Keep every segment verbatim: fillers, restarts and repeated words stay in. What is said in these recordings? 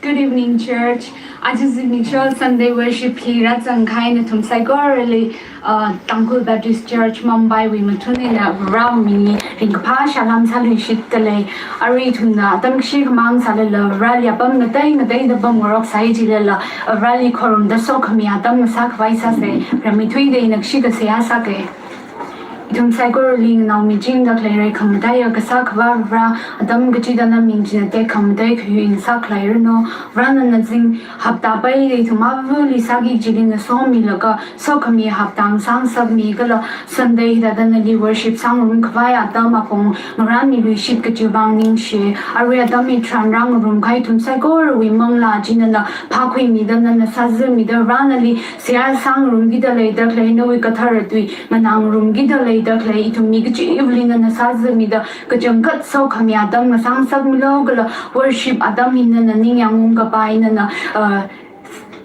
Good evening, church. Aja zimiksho Sunday worship hi rāzangkahai nathum saikorali, uh, Tangkhul Baptist Church Mumbai wui mathun eina Varewui mingli ringkaphā salām sāluishitdalei. Arui ithumna atam kashi khamang sālala, Vareli apam ngatei ngateida pamngarok sāi jilala, uh, Vareli khorumda sokhami atam ngasākhavai sāsei. Ramithuida ina kashika seihā sākei. Ithum saikorali nganaomichingda khalei rai khamataiya kasā Akhava Vare, atam kachida naming china tekhamatei khayu ngasākhaleiranu. Vare nana zing hapta peida ithum avāva̱li sāki kajili nasomilaga, sokhami hapta ngasāngasakmi kala Sunday hithāda nali worship sāngarumkhavai atam apong ngarānmiluishit kajiwui vang ningshi. Arui atam hitharan rāngarumkahai ithum saikorawui manglā chi nana phākhuimida nana sāzāmida Vare nali seihā sāngarumkida leida khalei, nawui kathara tui nganāngarumkida leida khalei, ithum mi kachivali nana sāzāmida kachangkhat sokhami atam ngasāngasakmilu kala worship atam hi nana ningyāng ungkapai nana, uh,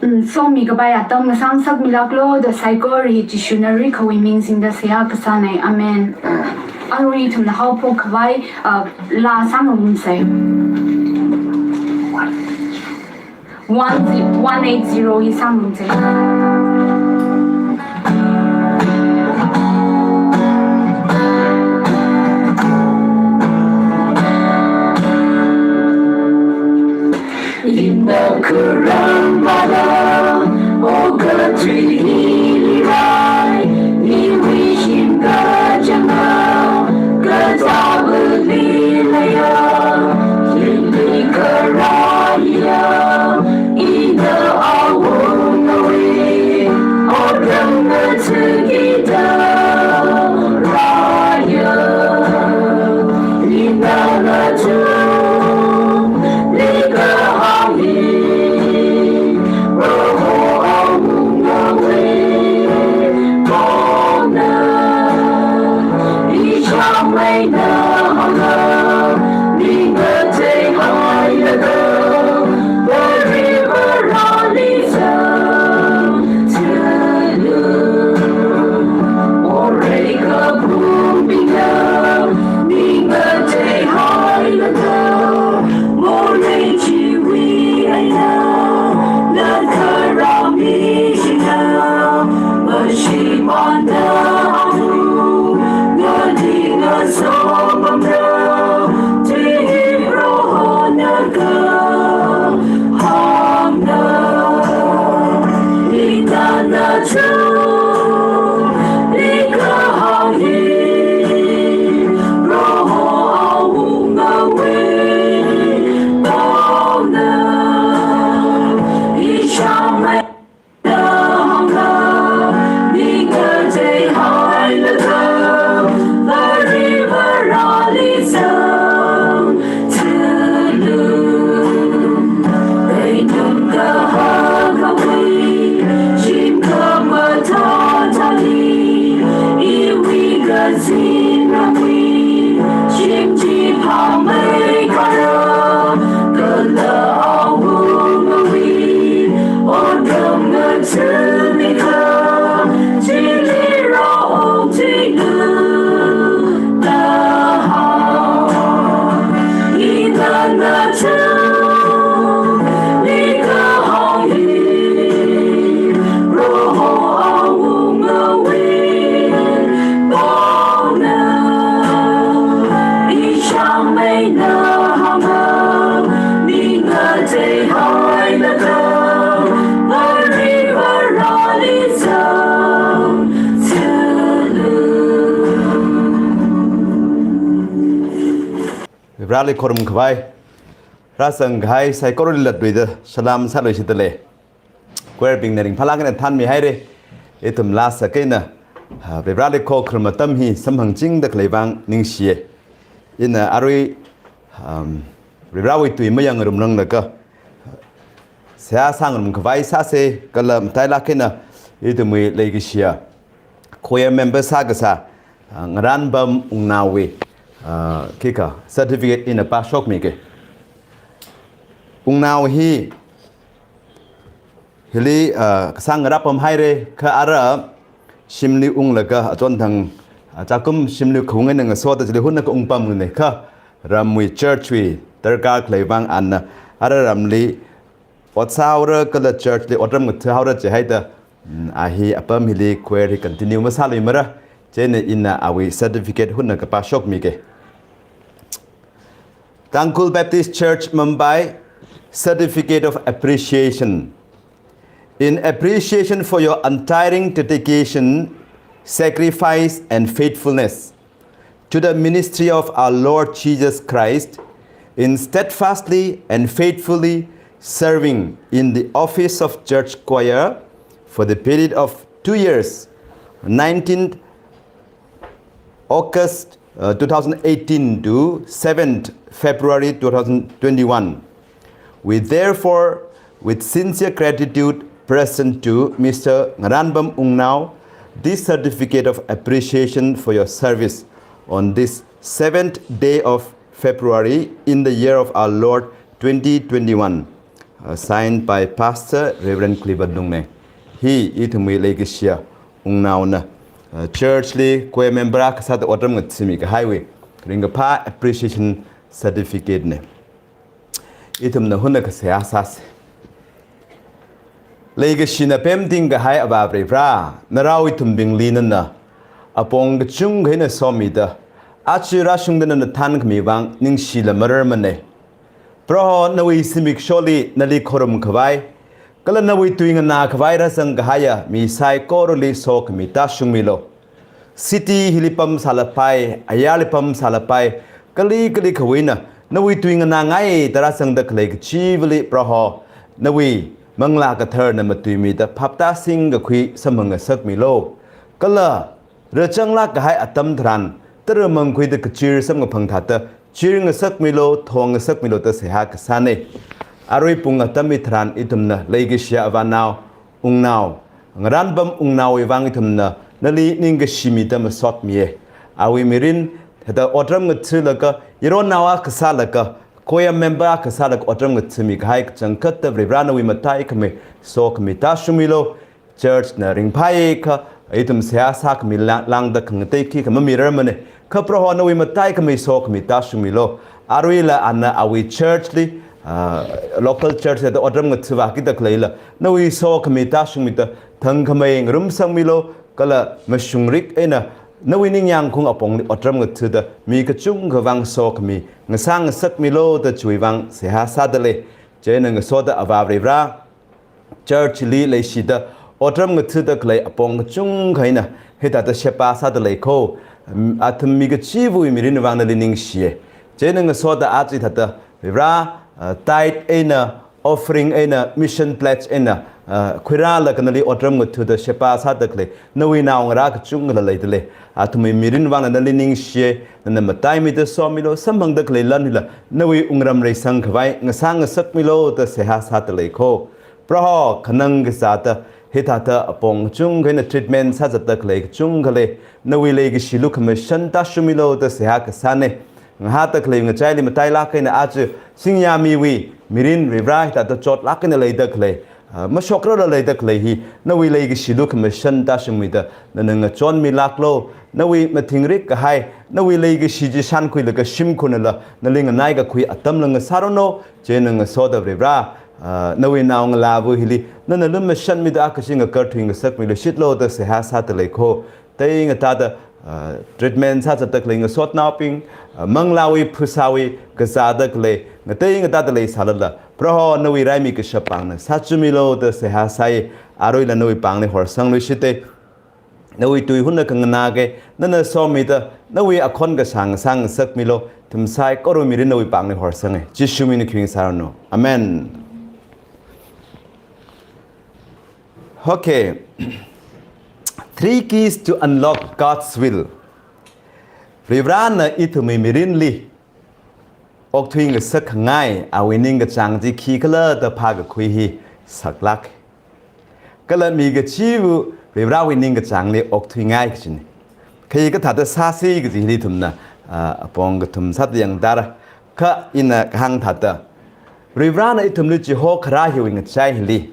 mm, somikapai atam ngasāngasakmilāklu da saikora hi Jishuna rikhawui ming singda seihā kasānei. Amen. Arui ithumna haophokkhavai, uh, laa sāngarumsei. One zi-, one eight zero hi sāngarumsei. Ina kharam bala, o katui ili rai, iwui shim kachanga, katabali laya, ili karaya, ina awungawui, oram ngatsukida raya, ina ngatsuk, nika hangi, Proho awungawui, kona, ishāmeina hānga, ning ngateihailaga, Vare Vareli zang, tulu, morei kapung bingna, ning ngateihailaga, morei chiwui eina, na kharam mishina, mashimānda amu, ngadi ngasopamra, tui hi Prohona kahāngna, ina ngatsuk, nika hangi, Proho awungawui, kona, ishāmei Vareli khorumkhavai, rāzangkahai saikorali latluida salām sāluishitdalei. Choir bingna ringphālāk eina thānmihaira. Ithum laa sākahai eina, ah, Vareli khokharum atam hi samphangchingda khalei vang ningshiya. Ina arui, um, Varewui tui mayangngarumranglaga, seihā sāngarumkhavai sāsei kala matailāk eina ithumwui leikashiya choir member sākasā, ah, Ngaranpam Wungnaowui, ah, khikha certificate ina pāshokmikei. Wungnao hi hili, ah, kasāng ngarāpamhaira, kha ara shimli unglaga achonthang, ah, chakum shimli khaung eina ngasoda chili hunna kaungpamlunei, kha ramwui church wui darkar khalei vang ana ara ramli Ot sāhaora kala church li otram ngathāhaora jihaida, mm, a hi apam hili choir hi continue masāluimara, chieina ina awui certificate hunna kapāshokmige. Tangkhul Baptist Church, Mumbai, Certificate of Appreciation. In appreciation for your untiring dedication, sacrifice, and faithfulness to the ministry of our Lord Jesus Christ, in steadfastly and faithfully serving in the office of church choir for the period of two years, nineteenth August, uh, two thousand eighteen to seventh February two thousand twenty-one. We therefore, with sincere gratitude, present to Mister Ngaranbam Ungnao this certificate of appreciation for your service on this seventh day of February in the year of our Lord twenty twenty-one. Uh, signed by Pastor Reverend Clifford Lungneng. Hi ithumwui leikashiya wungnaona, uh, church li choir member akha sāda otram ngathāmi kahaiwui ringkaphā appreciation certificate ne. Ithumna hunna kasā sāsa. Leikashina pemting kahai Avā Varivara, narao ithumbingli nana apong kachungkha eina somida, aja rāshungda nana thankhami vang ningshila mararmane. Proho, nawui zimiksholi nali khorumkhavai kala nawui tui nganākhavai rāzang kahaiya mi saikorali sokhami tāshungmilu. City hili pamsālapai, ayarli pamsālapai, kali kalikhawui eina nawui tui nganāngaida rāzangda khalei kachivali Proho, nawui Manglā Katharana matuimida phaptāsing kakhui samphanngasakmilu. Kala rāzanglāk kahai atam tharan, tara mangkhuida kachir samkaphang thāda chirngasakmilu, thongngasakmilu da seihā kasāne. Arui pung atam hitharan ithumna leikashiya avānao, ungnao, Ngaranbam Ungnaowui vang ithumna nali ningkashi mida masotmiye. Awui mirin thāda otram ngathālaga, yaronnao akha sālaga, choir member akha sālaga otram ngathāmi kahai kachangkhatta Varivara nawui mataikhamei sokhami tāshungmilu. Church na ringphāakha ithum seihā sākhami lāng, lāngda khangatei khikha mamirarmane. Kha Proho, nawui mataikhamei sokhami tāshungmilu. Aruila ana awui church li, ah, local church da otram ngathāvākida khaleila nawui sokhami tāshungmida thangkhamei ngarumsangmilu. Kala mashungrik eina nawui ningyāng khaung apongli otram ngathāda mi kachungkha vang sokhami ngasāngasakmilu da chiwui vang seihā sāda lei. Chieina ngasoda Avā Varivara, church li leishida otram ngathāda khalei apong kachungkha eina hithāda sheba sāda leikho. Mm, athum mi kachivawui mirin vang nali ningshiye. Chieina ngasoda aja hithāda Varivara, ah, tithe eina, offering eina, mission pledge eina, ah, khuirālaga nali otram ngathāda sheba sāda khalei nawui naongarā kachungkhala leida lei. Athumwui mirin vang nali ningshiye, nana mataimida somilu, samphangda khalei lan hila nawui wungram reisangkhavai ngasāngasakmilu da seihā sāda leikho. Proho, khanang kazāda hithāda apong kachungkha eina treatment sāzatda khalei kachungkha lei, nawui leikashi lukhamashan tāshungmilu da seihā kasāne. Ngahāda khalei ngachaili matailāk eina aja singyāmiwui mirin Varivara hithāda chotlāk eina leida khalei, ah, mashokrarla leida khalei hi nawui leikashi lukhamashan tāshungmida nana ngachonmilāklu. Nawui mathingrik kahai, nawui leikashi chi shankhuilaga shimkhurnala nali nganai kakhui atamla ngasāranu. Chieina ngasoda Varivara, ah, nawui naongalāva hili nana lumashanmida akhashi ngakarthui ngasakmiluishitlu da seihā sāda leikho. Teingatāda, ah, treatment sāzatda khalei ngasotnaobing, ah, manglāwui phasāwui kazāda khalei, ngateingatāda leisālala, Proho, nawui raimi kashap pāngna sāchimilu da seihā sāi. Aruila nawui pāngli horsangluishite. Nawui tui hunna khanganāke, nana somida nawui akhon kashāng sāngasakmilu. Ithum saikorawui mirin nawui pāngli horsange. Jishu mingli khuining sāranu. Amen. Okay. Three keys to unlock God's will. Varivarana ithumwui mirinli okthui ngasakkhangai awui ningkachāng chi khikhala da phākakhui hi saklāk. Kala mi kachiva Varivarawui ningkachāngli okthuingai kachina. Kha hi kathāda sāsi kaji hili ithumna, ah, apong kathum sāda yangdara. Kha ina kahāng thāda, Varivarana ithumli chihokharā hiwui ngachai hili,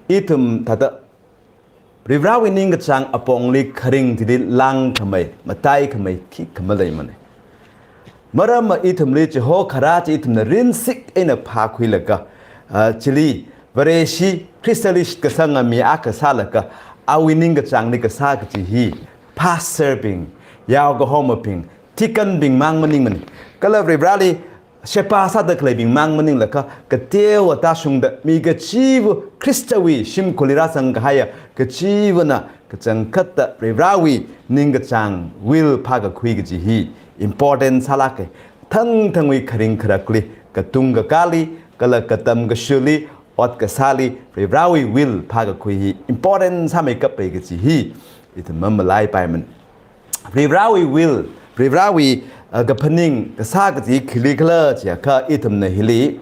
ithum thāda Varivarawui ningkachāng apongli kharing chili lāngkhamei, mataikhamei khikha maleimana. Maramva ithumli chihokharā chi ithumna rinsik eina phākhuilaga, Ah, chili, Vareshi Khristali shitkasanga mi akha sālaga, awui ningkachāngli kasā kaji hi, pastor bing, yaokahomabing, deacon bing mang maningmana. Kala Varivarali sheba sāda khaleibing mang maninglaga, kateowa tāshungda mi kachiva Khristawui shimkhurli rāzang kahaiya, kachivana kachangkhatta Varivarawui ningkachāng will phākakhui kaji hi important sālāka. Thangthangwui kharing kharakli, katung kakāli, kala katam kashurli, ot kasāli, Varivarawui will phākakhui hi important sāmeikapai kaji hi ithum mamalaipaimana. Varivarawui will, Varivarawui, uh, kaphaning kasā kaji khili khala chiakha ithumna hili,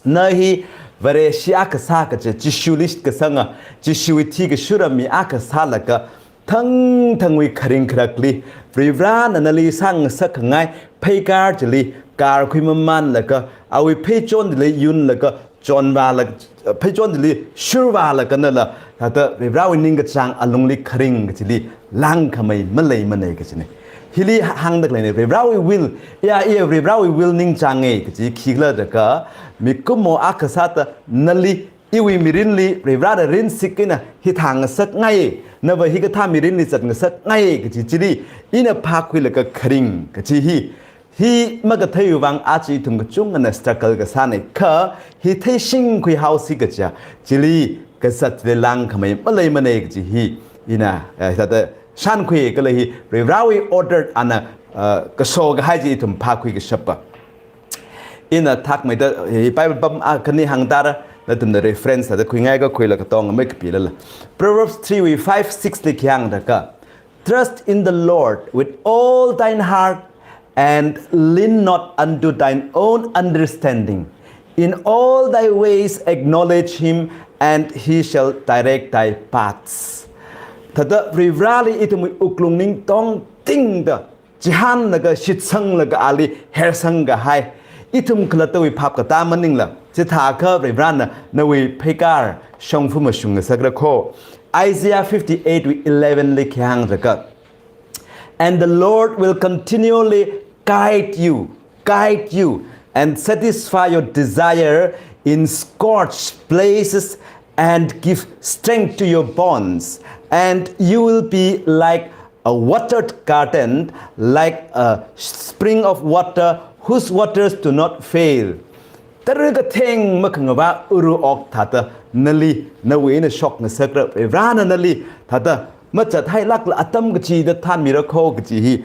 na hi Vareshi akha sā kaja, Jishuli shitkasanga, Jishuwui thi kashura mi akha sālaga, thangthangwui kharing kharakli, Varivarana nali sāngasakkhangai pheikar chili, karkhui mamanlaga, awui pheichon chili yunlaga, chonvāla, pheichon chili shurvālaga nala, thāda Varivarawui ningkachāng alungli kharing kachili langkhamei maleimanei kajina. Hili hāngda khaleina, Varivarawui will, ya, iya Varivarawui will ningchānga kaji khikhala jiakha, mikumo akha sāda nali, iwui mirinli Varivarana rinsikina hithā ngasakngai, nava hikathā mirinli zatngasakngai kaji chili, ina phākhuilaga kharing kaji hi, hi makatheiwui vang aja ithum kachungana struggle kasāna kha, hi theishingkhui haosi kaja, chili kazatli langkhamei maleimanei kaji hi, ina, eh, thāda shānkhui kala hi, Varivarawui order ana, eh, kaso kahai chi ithum phākhui kashapa. Ina thakmeida, eh, Bible pam akhani hāngtara, nathumna reference thāda khuingaika khuila katonga mei kapilala. Proverbs three wui five, six li khi hāngda kha, "Trust in the Lord with all thine heart and lean not unto thine own understanding. In all thy ways acknowledge him, and he shall direct thy paths." Thāda Varivarali ithumwui wuklung ning tongtingda chihānlaga shitsanglaga ali hersang kahai, ithum khalattawui phap katā maningla, chithākha Varivarana nawui pheikar shongfa mashung ngasakra kho. Isaiah fifty-eight wui eleven li khi hāngda kha, "And the Lord will continually guide you, guide you, and satisfy your desire in scorched places, and give strength to your bones, and you will be like a watered garden, like a spring of water whose waters do not fail." Tara katheng makhangavā uru ok thāda nali, nawui eina shokngasakra, Varivarana nali thāda mazathailākla atam kachida thānmira kho kaji hi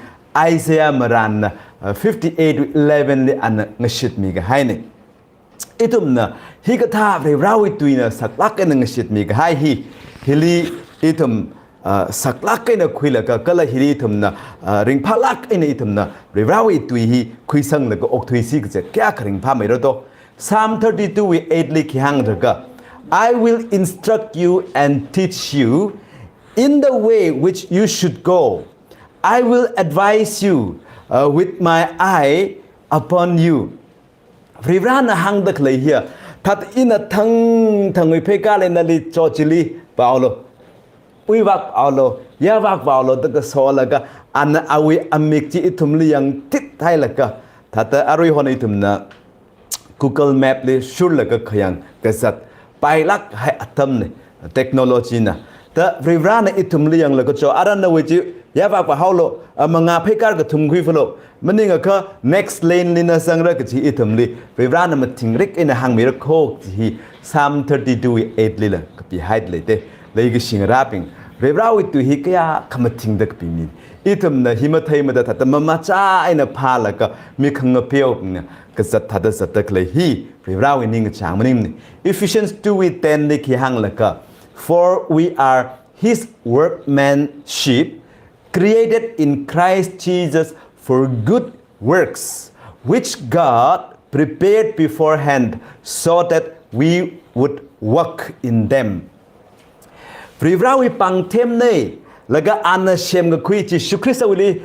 Isaiah marānna, uh, fifty-eight eleven li ana ngashitmi kahaina. Ithumna hikathā Varivarawui tuina saklāk eina ngashitmi kahai hi, hili ithum, ah, saklāk eina khuilaga kala hili ithumna, ah, ringphālāk eina ithumna Varivarawui tui hi khuisanglaga okthuisi kaja kayākha ringphāmeira do. Psalm thirty-two wui eight li khi hāngda kha, "I will instruct you and teach you in the way which you should go. I will advise you, uh, with my eye upon you." Varivarana hāngda khalei hiya, thāda ina thangthangwui pheikar eina nali chot chili vāhaolu, uivāk vāhaolu, yāvāk vāhaolu da kasolaga, ana awui amik chi ithumli yangthithailaga, thāda aruihon ithumna Google Map li shurlaga khayang kazat pailāk hai atamna, technology na. Da Varivarana ithumli yanglaga cho, ara nawui chi yāvāk vāhaolu, a, mangā pheikar kathum khuifalu, maningakha next lane li na zangra kaji ithumli Varivarana mathingrik eina hāngmira kho kaji hi Psalm thirty-two eight lila kapihaida leite. Leikashi ngarābing, Varivarawui tui hi kayākha mathingda kapimi. Ithumna hi matheimada thāda mamachā eina phālaga mi khangapeobingna kazat thāda zatda khalei hi Varivarawui ningkachāng maningmana. Ephesians two wui ten li khi hānglaga, "For we are his workmanship, created in Christ Jesus for good works, which God prepared beforehand so that we would walk in them." Varivarawui pāngthemna, laga ana semkakhui, Jishu Khristawuili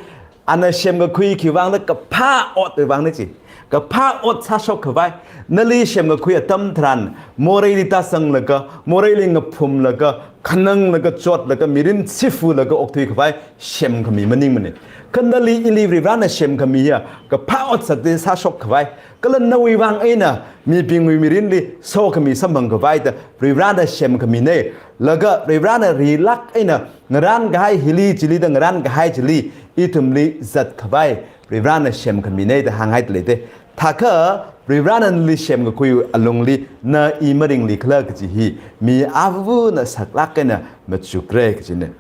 ana semkakhui khiwuivangla kaphā otwui vangna chi. Kaphā ot sāshok khavai, nali semkakhui atam tharan, moreili tāzanglaga, moreili ngaphumlaga, khananglaga, chotlaga, mirin sifulaga okthui khavai semkhami maningmana. Kha nali ili Varivarana semkhami hiya kaphā ot sāda sāshok khavai, Kala nawui vang eina mibingwui mirinli sokhami samphang khavai da Varivarana semkhamina. Laga Varivarana rilāk eina ngarān kahai hili chili da ngarān kahai chili ithumli zat khavai Varivarana semkhamina da hānghai leida. Thākha Varivarana nali semkakhui alungli na i maringli khala kaji hi mi avāvana saklāk eina machukra kajina.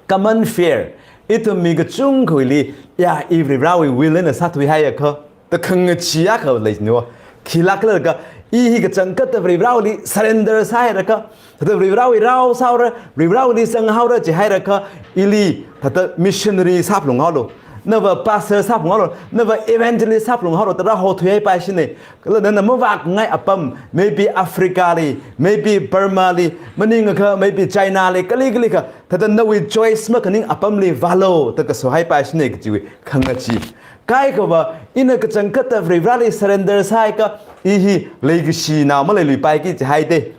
Common fear. Ithum mi kachungkhawuili, ya, i Varivarawui will eina sāthuihaiakha, da khangachee akha leino. Khilāk khala jiakha, i hi kachangkhatta Varivarawuili surrender sāhairakha, thāda Varivarawui rao sāhaora, Varivarawuili zanghaora jihairakha, ili thāda missionary sāphalunghaolu, nava pastor sāphalunghaolu, nava evangelist sāphalunghaolu, da rāhothuihaipaishina. Kala nana mavākhangai apam, maybe Africa li, maybe Burma li, maningakha maybe China li, kali kalikha, thāda nawui choice makhaning apamli vālu, da kasohaipaishina kajiwui khangachee. Kaikhava, ina kachangkhatta Varivarali surrender sāhaiakha, i hi leikashinao maleiluipaiki jihaida.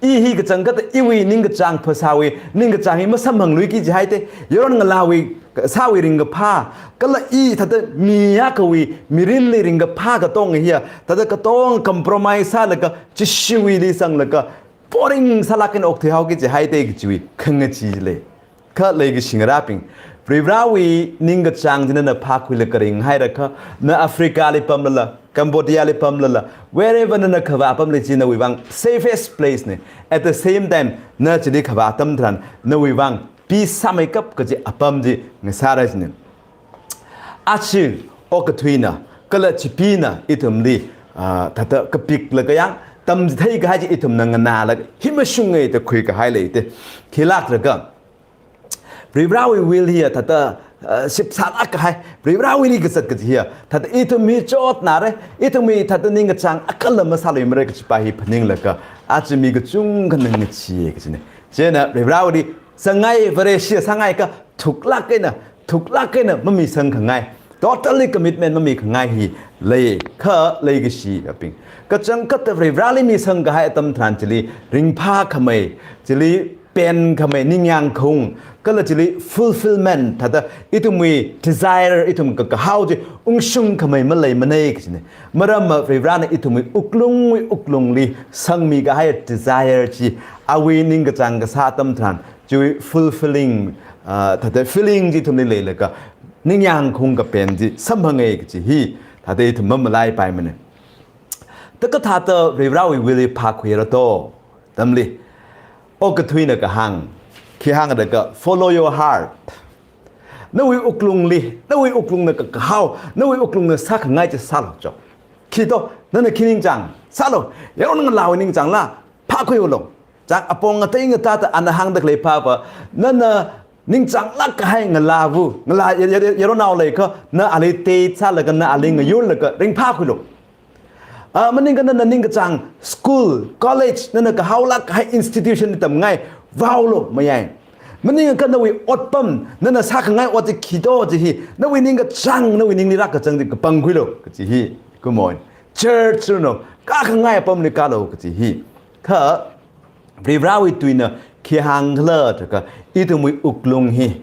I hi kachangkhatta iwui ningkachāng phasāwui ningkachāng hi masamphangluiki jihaida. Yaron ngalāwui kasāwui ringkaphā, kala i thāda mi akhawui mirinli ringkaphā katonga hiya, thāda katonga compromise sālaga, Jishuwuili zanglaga, boring sālāk eina okthuihaoki jihaida kajiwui khangachee lei. Kha leikashi ngarābing, Varivarawui ningkachāng chi nana phākhuilaga ringhairakha, na Africa li pamlala, Cambodia li pamlala, wherever nana kavā apamli chi nawui vang safest place na. At the same time, na chili kavā atam tharan, nawui vang peace sāmeikap kaji apam chi ngasāra jina. Aja okathuina, kala chipāna ithumli, ah, thāda kapiklaga yang, tamchitheikahai chi ithumna nganālaga, hi mashunga da khuikahai leida. Khilāk jiakha, Varivarawui will hiya thāda, ah, shipsālāk kahai, Varivarawuili kazat kaji hiya, thāda ithum mi chotnara, ithum mi thāda ningkachāng akhala masāluimara kajipa hi phaninglaga, aja mi kachungkhana ngacheeya kajina. Chieina Varivarawuili zangngai Vareshi sāngaiakha thuklāk eina, thuklāk eina mamisangkhangai, totally commitment mamikhangai hi lei. Kha leikashiyabing, kachangkhatta Varivarali misangkahai atam tharan chili ringphākhamei, chili penkhamei, ningyāng khaung, kala chili fulfillment, thāda ithumwui desire, ithum kakahao chi ungshungkhamei maleimana kajina. Maramva Varivarana ithumwui wuklungwui wuklungli sangmikahai desire chi, awui ningkachāng kasā atam tharan, chiwui fulfilling, ah, thāda feeling chi ithumli leilaga, ningyāng khaung kapen chi samphanga kaji hi, thāda ithum mamalaipaimana. Da kathāda Varivarawui will hi phākhuira to, tamli, okathuina kahāng, khi hāngda ka, follow your heart. Nawui wuklungli, nawui wuklungna kakahao, nawui wuklungna sākhangai chi sālu jo. Khi to, nana khi ningchāng, sālu, yaron ngalāwui ningchāngla, phākhuilu. Chang apong ngatei ngatāda ana hāngda khalei phāva, nana ningchānglāk kahai ngalāva, ngalā ya-, ya-, yaronnao leiakha, na ali tei sālaga, na ali ngayurlaga, ringphākhuilu. Ah, maningakha nana ningkachāng school, college, nana kahaolāk kahai institution li tamngai, vāolu, mayai. Maningakha nawui otpam, nana sākhangai ot chi khi to chi hi, nawui ningkachāng, nawui ningli rākachang chi kapangkhuilu, kaji hi, kumon. Church runo, kākhangai apamli kālu, kaji hi. Kha, Varivarawui tuina khi hāngkhala jiakha, ithumwui wuklung hi,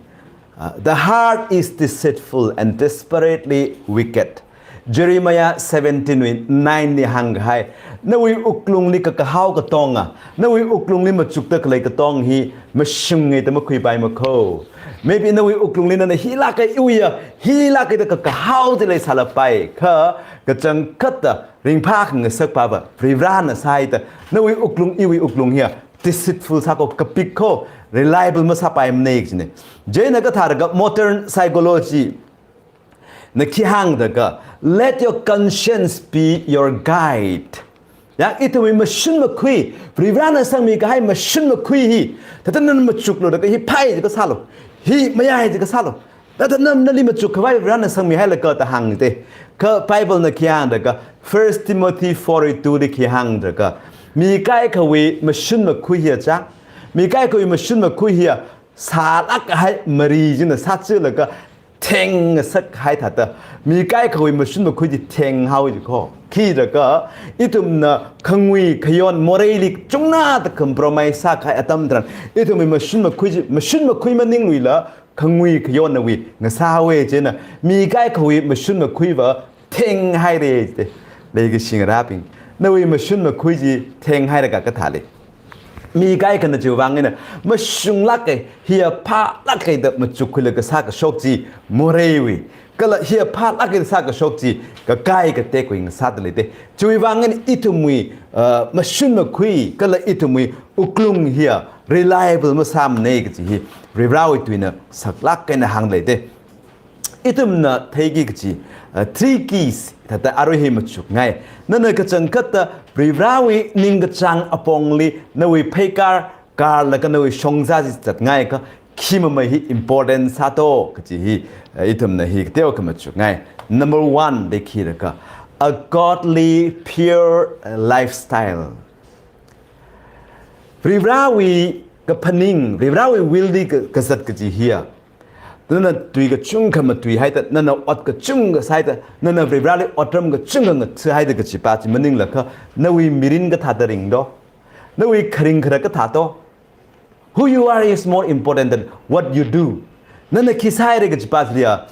ah, "The heart is deceitful and desperately wicked." Jeremiah seventeen wui nine li hāngkahai, nawui wuklungli kakahao katonga, nawui wuklungli machukda khalei katong hi mashunga da makhuipaima kho. Maybe nawui wuklungli nana hilāka iwuiya, hilāka da kakahao chi leisālapai, kha kachangkhatta ringphākhangasak phāva Varivarana sāhaida, nawui wuklung iwui wuklung hiya deceitful sākho, kapik kho, reliable masāpaimana kajina. Chieina kathāda ka modern psychology na khi hāngda ka, "Let your conscience be your guide." Ya, ithumwui mashun makhui, Varivarana sangmikahai mashun makhui hi, thāda nana machuklu da ka hi phai jiakha sālu, hi mayai jiakha sālu. Thāda nam nali machukkhavai Varivarana sangmihailaga da hāngda. Kha Bible na khi hāngda ka, First Timothy four two li khi hāngda ka, mi kaikhawui mashun makhui hiya chang, mi kaikhawui mashun makhui hiya sālāk kahai mari china sāchilaga, thengngasak kahai thāda, mi kaikhawui mashun makhui chi thenghao ji kho. Khi jiakha, ithumna khangui khayon moreili chungna da compromise sākahai atam tharan, ithumwui mashun makhui chi, mashun makhui maningluila, khangui khayonnawui ngasāhaowa. Chieina, mi kaikhawui mashun makhuiva thenghaira jida. Leikashi ngarābing, nawui mashun makhui chi thenghaira kathā lei. Mi kaikhana chiwui vang eina mashunglāka, hiya phālāka da machukkhuilaga sākashok chi moreiwui, kala hiya phālāka da sākashok chi kakai katekwui ngasāda leida. Chiwui vang eina ithumwui, uh, mashun makhui kala ithumwui wuklung hiya reliable masāmana kaji hi Varivarāwui tuina saklāk eina hāngda leida. Ithumna theiki kaji, uh, three keys thāda arui hi machukngai. Nana kachangkhatta Varivarāwui ningkachāng apongli nawui pheikar karlaga nawui shongza chi zatngaiakha khi mamei hi important sāto kaji hi, uh, ithumna hi kateokha machukngai. Number one da khi raka, a godly, pure, uh, lifestyle. Varivarāwui kaphaning, Varivarāwui will li ka-, kazat kaji hiya, nana tui kachungkha matuihaida, nana ot kachungkha sāhaida, nana Varivarāli otram kachungkha ngathahaida kajipa chi maningla kha, nawui mirin kathāda ringdo? Nawui kharing kharak kathāto? Who you are is more important than what you do. Nana khi sāhaira kajipa chiliya,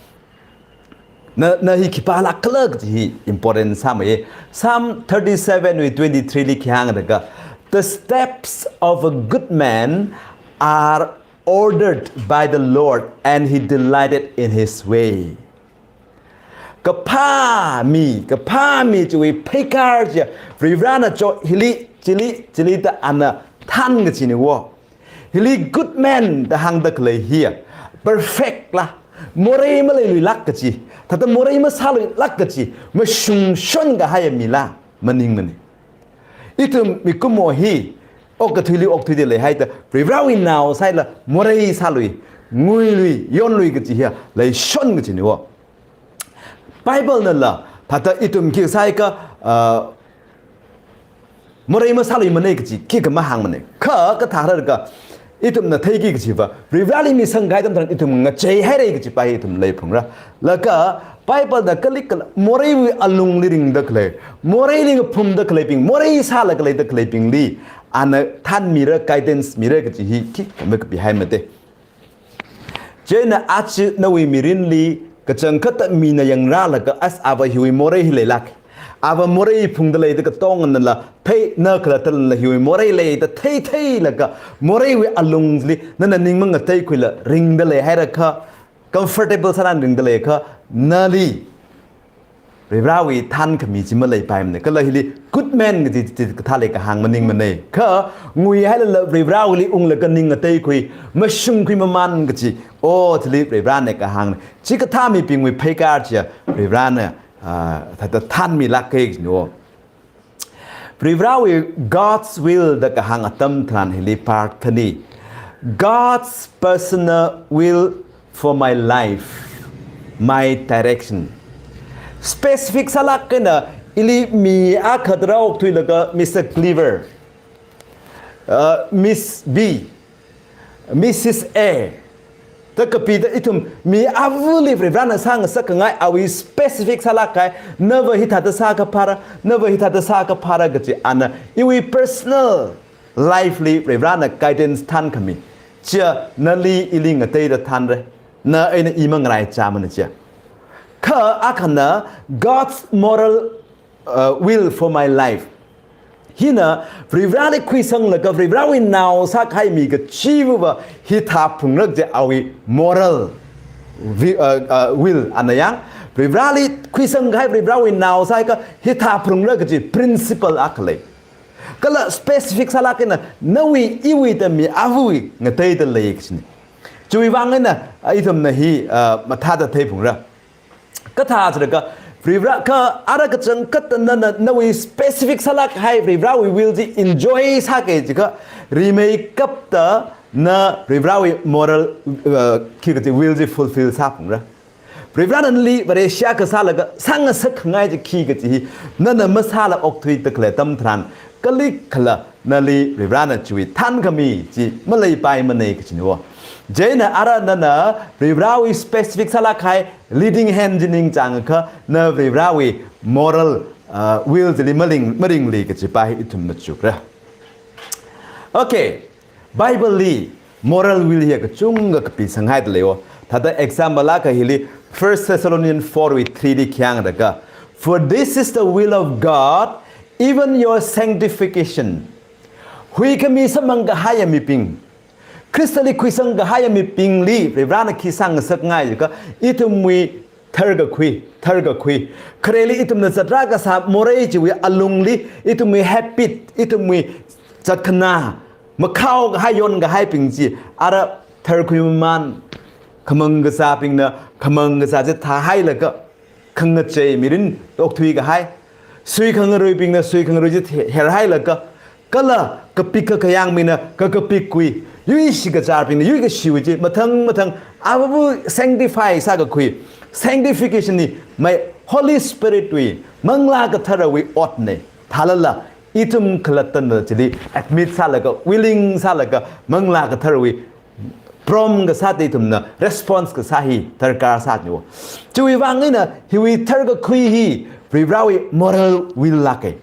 na, na hi khipālāk khala kaji hi important sāmeiya. Psalm thirty-seven wui twenty-three li khi hāngra kha, "The steps of a good man are ordered by the Lord, and he delighted in his way." Kaphā mi, kaphā mi chiwui pheikar chiya Varivarāna cho hili, chili, chili da ana than kajina wo. Hili good man da hāngda khalei hiya perfect la, morei maleiluilāk kaji, thāda morei masāluilāk kaji, mashungshon kahaiya mila maningmana. Ithum mikumo hi okathuili okthuida leihaida, Varivarāwui nao sālala morei sālui, nguilui, yonlui kaji hiya leishon kajina wo. Bible nala thāda ithum khi sāakha, uh, morei masāluimana kaji khikha mahāngmana. Kha kathāra kha, ithumna theiki kajiva, Varivarāli misang kahai atam tharan ithum ngacheihaira kajipa hi ithum leiphungra. Laga Bible na kali kala moreiwui alungli ringda khalei, moreili ngaphumda khaleibing, morei sālaga leida khaleibingli ana thanmira, guidance mira kaji hi khikha makapihaimada. Chieina aja nawui mirinli kachangkhatta mina yangrālaga, as ava hiwui morei hi leilāk, ava morei phungda leida katonganala thei, na khalathalanla hiwui morei lei da thei theilaga, moreiwui alungli nana ning mangateikhuila ringda leihaira kha, comfortable sāran ringda leiakha, nali Varivarāwui thankhami chi maleipaimana. Kala hili good man kaji chi kathālei kahāng maningmana. Kha nguihailala Varivarāwuili unglaga ning ngateikhui, mashungkhui mamān kaji, o, chili Varivarāna kahāngna. Chikathā mibingwui pheikar chiya Varivarāna, ah, thāda thanmilāka kajina wo. Varivarāwui God's will da kahāng atam tharan hili part thani, God's personal will for my life, my direction. Specific sālāk eina ili mi akha da rāokthuilaga Mister Cleaver, uh, Miss B, Missus A, da kapida ithum mi avali Varivarāna sāngasak khangai awui specific sālāk kahai, nava hithāda sāakha phāra, nava hithāda sāakha phāra kaji ana iwui personal life li Varivarāna guidance thankhami chiya nali ili ngateida thanra. Na eina i mangaraichāmana chiya. Kha akhana God's moral uh, will for my life. Hina Varivarāli khuisanglaga Varivarāwui nao sākahai mi kachiva̱va hithā phungra kaji awui moral vi-, uh, uh, will ana yang. Varivarāli khuisangkahai, Varivarāwui nao sāakha hithā phungra kaji principle akha lei. Kala specific sālāk eina nawui iwui da mi avawui ngateida lei kajina. Chiwui vang eina, uh, ithumna hi, uh, mathāda theiphungra. Kathā chilakha, Varivarā kha ara kachangkhatta nana nawui specific sālāk kahai Varivarāwui will chi enjoy sāki jiakha, rimeikapta na Varivarāwui moral, uh, khi kaji will chi fulfill sāphungra. Varivarāna nali Vareshi akha sālaga sāngasak khangai chi khi kaji hi nana masāla okthuida khalei atam tharan, kalikhala nali Varivarāna chiwui thankhami chi maleipaimana kajina wo. Chieina ara nana Varivarāwui specific sālāk kahai leading hand chi ningchāngakha na Varivarāwui moral, uh, will chili maling, maringli kajipa hi ithum machukra. Okay. Bible li moral will hiya kachungkha kapisanghaida lei wo. Thāda example akha hili First Thessalonians four wui three li khi hāngra kha, For this is the will of God, even your sanctification. Huikhami samphang kahaiya mibing, Khristali khuisang kahaiya mibingli Varivarana khi sāngasakngai jiakha, ithumwui tharkakhui, tharkakhui. Khareli ithumna zatra kasā morei chiwui alungli, ithumwui habit, ithumwui zatkhanā, makhao kahai yon kahaibing chi, ara tharkhui mamān, khamang kasābingna khamang kasā chi thāhailaga, khangachei mirin okthui kahai, suikhangaruibingna suikhangarui chi the-, herhailaga, kala kapik kakayāng mina kakapikwui, yuishi kacharbingna yuikashiwui chi, mathang mathang, ababu sanctify sākakhui. Sanctification hi mai Holy Spirit wui, Manglā Katharawui otna. Thālala, ithum khalattana chili admit sālaga, willing sālaga, Manglā Katharawui prom kasā te ithumna response kasā hi darkar sāniwo. Chiwui vang eina hiwui tharkakhui hi Varivarawui moral will lāka.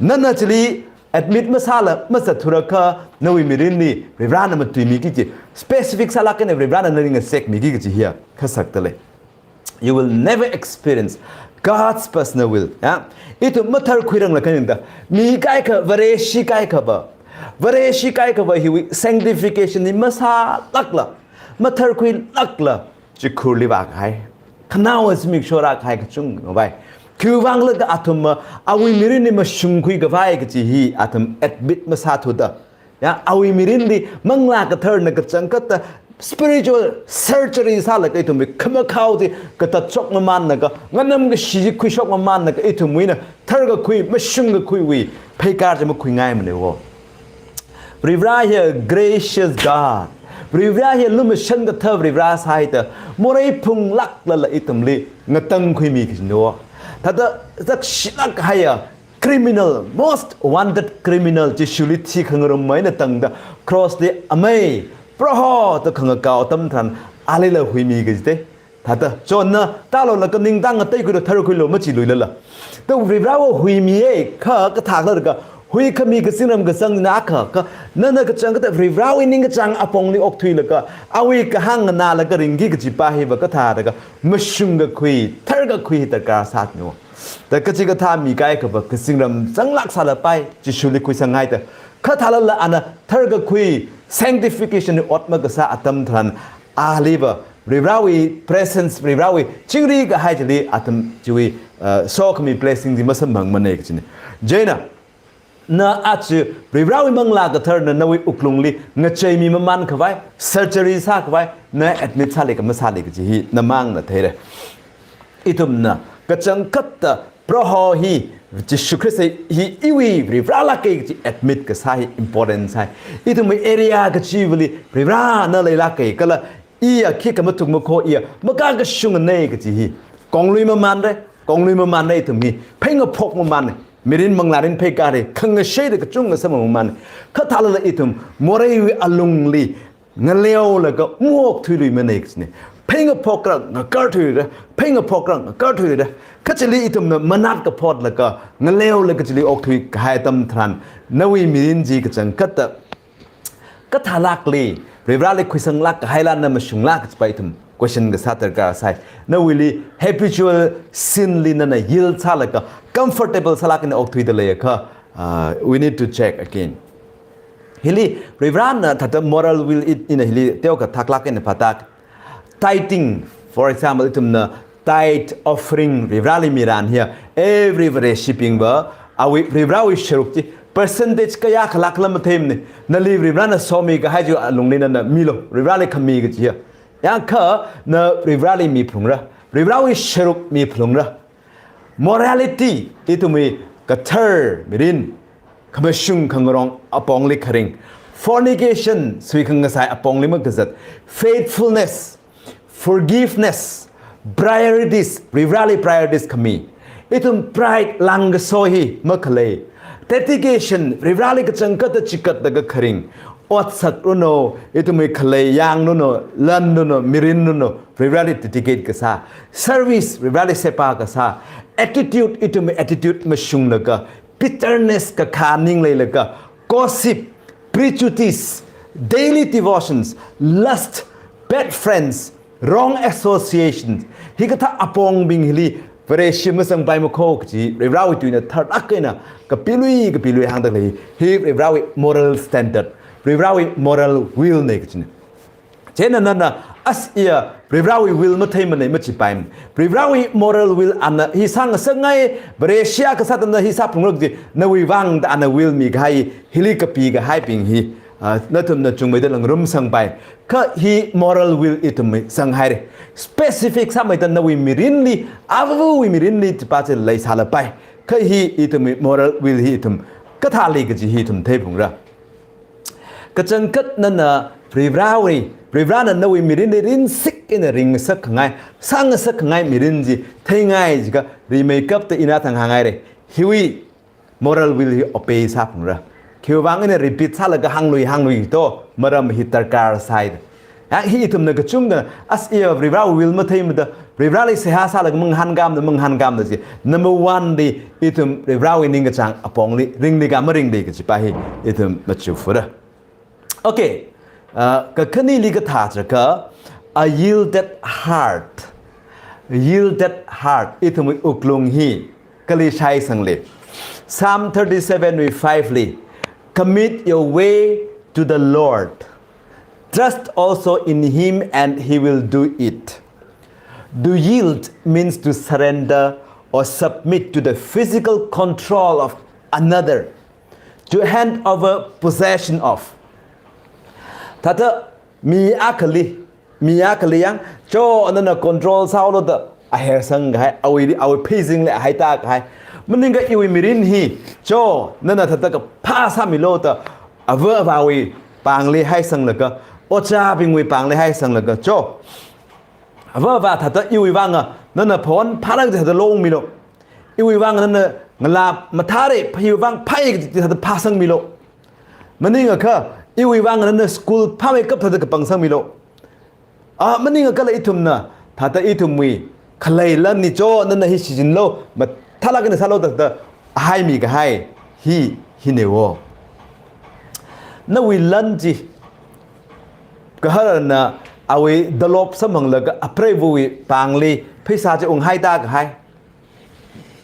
Nana chili admit masāla, mazatthurakha, nawui mirinli Varivarana matuimiki kaji, specific sālāk eina Varivarana nali ngasekmiki kaji hiya khasakta lei. You will never experience God's personal will. Ya? Ithum matharkhuiranglakha ningda, mi kaikha, Vareshi kaikhava, Vareshi kaikhava hiwui sanctification hi masālākla, matharkhuilākla, chikhurli vākahai, khanaowa zimiksho rākahai kachungkha vai. Khiwuivang laga athumva awui mirinli mashungkhui khavai kaji hi athum admit masāthuda, ya, awui mirinli Manglā Katharana kachangkhatta spiritual surgery sālaga ithumwui khamakhao chi katatshok mamānlaga, nganamkashi chi khuishok mamānlaga, ithumwui eina tharkakhui, mashungkakhuiwui pheikar chi makhuingaimana wo. Varivara hiya gracious God. Varivara hiya lumashan kathā Varivara sāhaida, morei phunglāklala ithumli ngatangkhuimi kajina wo. Thāda zakshilāk kahaiya criminal, most wanted criminal, Jishuli thikhangarum eina tangda cross li amei, Proho da khangakao atam tharan alila huimi kajite. Thāda Johnna, tālo laga ningtang ngateikhuilo, tharkhuilo machiluilala, ta Varivarava huimiya, kha kathākhala laga, huikhami kazingram kazangna kha, kha nana kachangkhatta Varivarawui ningkachāng apongli okthuilaga, awui kahāng nganālaga ringki kajipa hiva kathālaga, mashungkakhui, tharkakhui hi darkar sāniwo. Ta kachikathā mi kaikhava kazingram zanglāk sālapai, Jishuli khuisanghaida. Kha thālala ana tharkakhui, sanctification wui ot makasā atam tharan, aliva Varivarawui presence, Varivarawui chingri kahai chili atam chiwui, uh, sokhami blessing chi masamphangmana kajina. Chieina, na aja Varivarawui Manglā Katharana nawui wuklungli ngacheimi mamān khavai, surgery sākhavai, na admit sāli ka masāli kaji hi namangna theira. Ithumna kachangkhatta Proho hi, Jishu Khrista hi iwui Varivaralāka kaji admit kasā hi important sai. Ithumwui area kachivali Varivarana leilāka kala iya khikha mathuk makho iya makakashungana kaji hi konglui mamānra, konglui mamānra ithum hi. Pheingaphok mamānra. Mirin manglārin pheikara, khangasheida kachungkha samphang mamānra. Kha thālala ithum moreiwui alungli ngaleolaga maokthuiluimana kajina. Pheingaphokra ngakarthuira, pheingaphokra ngakarthuira. Kha chili ithumna manat kaphotlaga, ngaleolaga chili okthui kahai atam tharan, nawui mirin chi kachangkhatta kathālākli, Varivarali khuisanglāk kahaila na mashunglāk kajipa ithum question kasā darkar sai. Nawuili habitual sin li nana yield sālaga, comfortable sālāk eina okthuida leiakha, uh, we need to check again. Hili Varivarana thāda moral will it ina hili teokha thaklāk eina phatak. Tithing, for example, ithumna tithe offering Varivarali miran hiya, every Vareshibingva awui Varivarawui sharuk chi percentage kayākha lākhala matheimana. Nali Varivarana somi kahai chi alungli nana milo, Varivarali khami kaji hiya. Yangkha na Varivarali miphalungra, Varivarawui sharuk miphalungra. Morality, ithumwui kathar mirin, khamashung khangarong apongli kharing. Fornication, suikhangasai apongli makazat. Faithfulness, forgiveness, priorities, Varivarali priorities khami. Ithum pride langkaso hi makhalei. Dedication, Varivarali kachangkhatta chikatlaga kharing. Otsak runo, ithumwui khalei yangruno, lanruno, mirinruno, Varivarali dedicate kasā. Service, Varivarali seba kasā. Attitude, ithumwui attitude mashunglaga. Bitterness, kakhaning leilaga. Gossip, prejudice, daily devotions, lust, bad friends, wrong associations. Hikathā apongbing hili Vareshi masangpaimako kaji, Varivarawui tuina tharlāk eina kapilui, kapilui hāngda lei. Hi Varivarawui moral standard, Varivarawui moral will na kajina. Chieina nana as iya Varivarawui will matheimana machipaimana. Varivarawui moral will ana hi sāngasakngai, Vareshi akha sāda na hi sāphungra kaji, nawui vang da ana will mikahai, hili kapikahaibing hi, ah, nathumna chungmeida langrum sangpai. Kha hi moral will ithum sanghaira. Specific sāmeida nawui mirinli, avawui mirinli chipa chi leisālapai. Kha hi ithum moral will hi ithum kathāli kaji hi ithum theiphungra. Kachangkhat nana Varivarawui, Varivarana nawui mirinli rinsik eina ringngasakkhangai, sāngasakkhangai mirin chi theingai jiakha rimeikapta ina thang hāngngaira. Hiwui moral will hi obey sāphungra. Khiwui vang ina repeat sālaga hānglui hānglui to, maram hi darkar sāi. Ya, hi ithumna kachungkha as iya Varivarawui will matheimada, Varivarali seihā sālaga mangahānkāmada, mangahānkāmada chi. Number one li ithum Varivarawui ningkachāng apongli ringli kha maringli kajipa hi ithum machifura. Okay. Uh, kakhaneli kathā chiakha, a yielded heart. A yielded heart. Ithumwui wuklung hi kali shaisangli. Psalm thirty-seven wui five li, "Commit your way to the Lord. Trust also in him and he will do it." To yield means to surrender or submit to the physical control of another, to hand over possession of. Thāda mi akhali, mi akhali yang, cho nana control sāhaolu da ahersang kahai, awui, awui phasing le ahaita kahai. Maningakha iwui mirin hi, cho nana thāda kaphā sāmilu da, ava avāwui pāngli haisanglaga, ojābingwui pāngli haisanglaga, cho ava avā thāda iwui vanga nana phon phālāk thāda longmilu. Iwui vang nana ngalā mathāra, iwui vang phāi thāda phāsangmilu. Maningakha, iwui vang nana school phāmeikap thāda kapangsangmilu. Ah, maningakhala ithumna, thāda ithumwui khalei lan ni cho nana hi shichinlu, mathālāk eina sālu thāda haimi kahai hi, hina wo. Nawui lan chi, gaharana awui dalop samphanglaga apreiva̱wui pāngli pheisā chi unghaita kahai.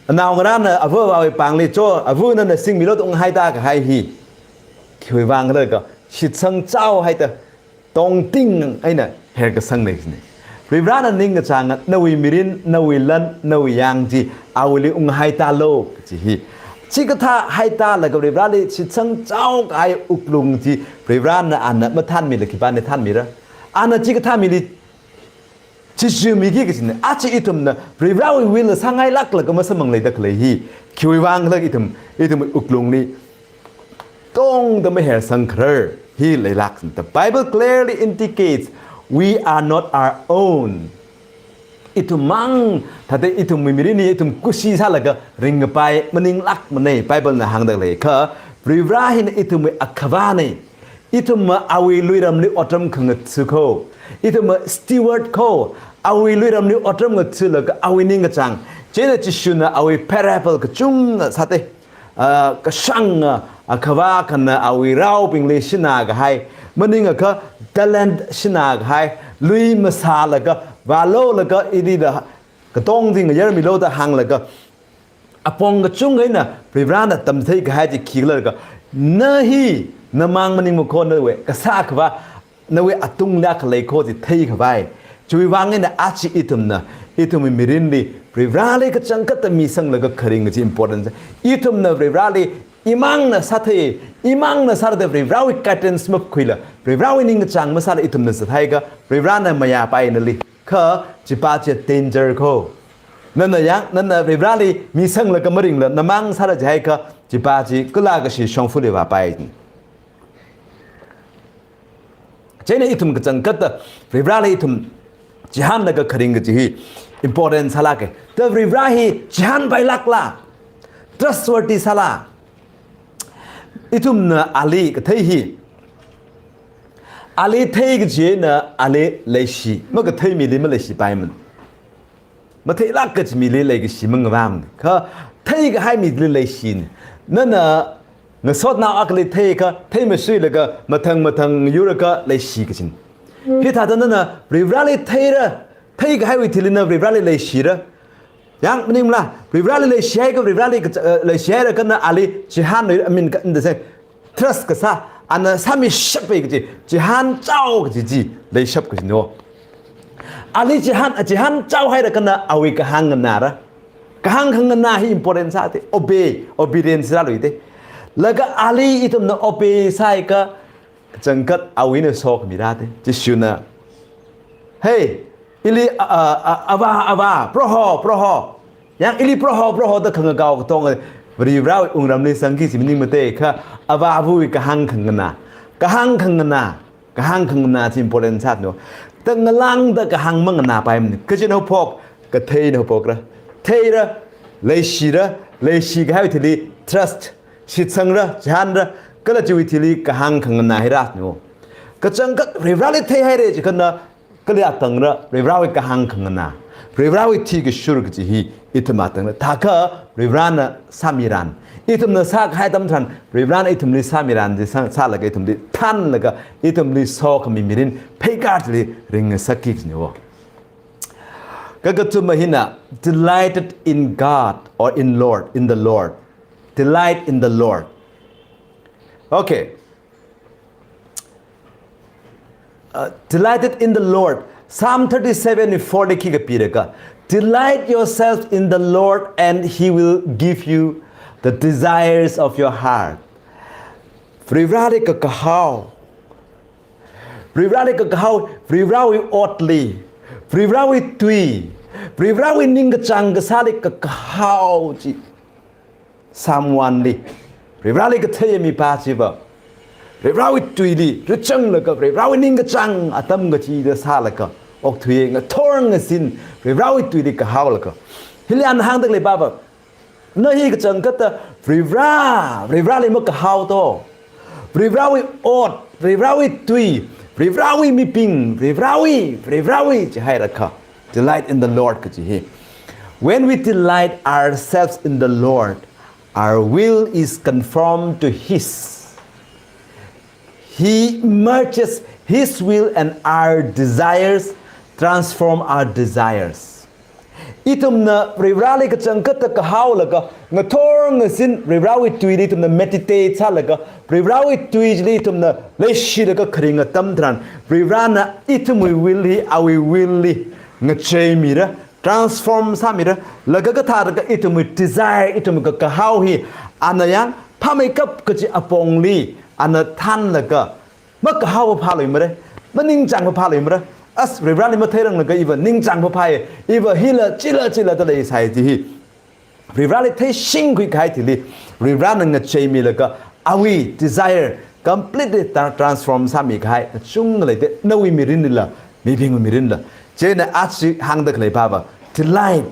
Anaongarāna ava̱ avāwui pāngli cho, ava̱ nana singmilu da unghaita kahai hi, khiwui vang khala jiakha shitsang chaohaida tongting eina herkasangna kajina. Varivarana ningkachānga nawui mirin, nawui lan, nawui yang chi awuili unghaitālu kaji hi. Chikathā haitalaga Varivarali shitsang chao kahai wuklung chi Varivarana ana mathānmila khipāna thānmira? Ana chikathā mili Jishu miki kajina. Aja ithumna Varivarawui will sāngailāklaga masamphangleida khalei hi, khiwui vang khala ithum, ithum wuklungli tongda mahersang kharar hi leilāk. The Bible clearly indicates we are not our own. Ithum mang, thāda ithumwui mirin hi ithum kushi sālaga ringkapai maninglākmana. Bible na hāngda leikha, Varivara hina ithumwui akhavāna. Ithumva awui luiramli otram khangatha ko. Ithumva steward ko. Awui luiramli otram ngatha laga awui ningkachāng. Chieina Jishuna awui parable kachungkha sāda, ah, kashāng, ah, akhavā akhana awui raobingli shinā kahai, maningakha talent shinā kahai, lui masālaga, vālolaga ili da katongting ngayarmilu da hānglaga, apong kachungkha eina Varivarana tamchithei kahai chi khikhala jiakha, na hi namang maningmako, nawui kasā akhavā, nawui atungli khalei ko chi theikhavai. Chiwui vang eina aja ithumna, ithumwui mirinli Varivarali kachangkhatta misanglaga kharing chi important. Ithumna Varivarali imangna sāthei, imangna sāda Varivarawui guidance mapkhuila, Varivarawui ningkachāng masāla ithumna zathaiakha, Varivarana mayāpaina li. Kha chipa chi danger ko. Nana yang, nana Varivarali misanglaga maringla, namang sāra jiakha, chipa chi kala kashi shongfali vāpai. Chieina ithum kachangkhatta Varivarali ithum chihānlaga kharing kaji hi important sālāka. Da Varivara hi chihānpailākla? Trustworthy sāla? Ithumna ali kathei hi, ali thei kajina ali leishi, makathei mili maleishipaimana. Matheilāk kaji mili leikashi mangavāmana. Kha theikahai mili leishina. Nana ngasotnao akhali theiakha, theimasuilaga mathang mathang yurlaga leishi kajina. Hithāda nana Varivarali theira, theikahaiwui thili na Varivarali leishira. Yang maningla, Varivarali leishihai ka, Varivarali ka, eh, leishihai ra kha na ali chihānlui, I mean, ka, in the sense, trust kasā, ana sāmishappai kaji, chihānchao kaji chi, leishap kajina. Ali chihān, chihānchao haira kha na awui kahāng nganāra. Kahāng khanganā hi important sāda, obey, obedience rāluida. Laga ali ithumna obey sāhai kachangkhat awuina sokhamira da. Jishuna, "Hey, ili, a, a, a, Avā, Avā, Proho, Proho." Yang ili Proho, Proho da khangakao katonga Varivarawui wungramli zangki kaji maningmana da, kha Avāvawui kahāng khanganā. Kahāng khanganā, kahāng khanganā chi important sāna. Tangalāngda kahāng manganāpaimana. Kachina haophok, katheina haophokra. Theira, leishira, leishi kahaiwui thili trust, shitsangra, chihānra, kala chiwui thili kahāng khanganā hi rāna. Kachangkhat Varivarali theihaira jiakha na, kali atangra, Varivarawui kahāng khanganā, Varivarawui thikashur kaji hi ithum atangra. Thākha Varivarana sāmiran, ithumna sākahai atam tharan, Varivarana ithumli sāmiran chi sā, sālaga ithumli thanlaga, ithumli sokhami mirin pheikar chili ringngasakki kajina. Kakathuma hina, delighted in God or in Lord, in the Lord. Delight in the Lord. Okay. Uh, delighted in the Lord. Psalm thirty-seven four li khikha pira kha, "Delight yourself in the Lord and he will give you the desires of your heart." Varivarali kakahao. Varivarali kakahao, Varivarawui otli, Varivarawui tui, Varivarawui ningkachāng kasāli kakahao chi. Psalm one li, Varivarali kathei mipā chiva, Varivarawui tuili rāchanglaga, Varivarawui ningkachāng atam kachida sālaga, okthuiya, ngathor ngazin Varivarawui tuili kahaolaga. Hili ana hāngda khalei pava, na hi kachangkhatta Varivara, Varivarali makahaoto. Varivarawui ot, Varivarawui tui, Varivarawui mibing, Varivarawui, Varivarawui jihaira kha. Delight in the Lord kaji hi. When we delight ourselves in the Lord, our will is conformed to His. He merges His will and our desires, transform our desires. Ithumna Varivarali kachangkhatta kahaolaga, ngathor ngazin Varivarawui tuili ithumna meditate sālaga, Varivarawui tui chili ithumna leishilaga kharing atam tharan, Varivarana ithumwui will hi awui will li ngacheimira, transform sāmira, laga kathāda kha ithumwui desire, ithumwui kakahao hi, ana yang phāmeikap kaji apongli ana thanlaga, makahao phāluimara, maningchāng phāluimara. As Varivarali matheiranglaga iva ningchāng phāphai, iva hila chila chila da leisai chi hi. Varivarali theishingkhui kahai thili, Varivarana ngacheimilaga, awui desire completely tra-, transform sāmi kahai kachungkha leida, nawui mirinlila, mibingwui mirinla. Chieina aja hāngda khalei pava, delight.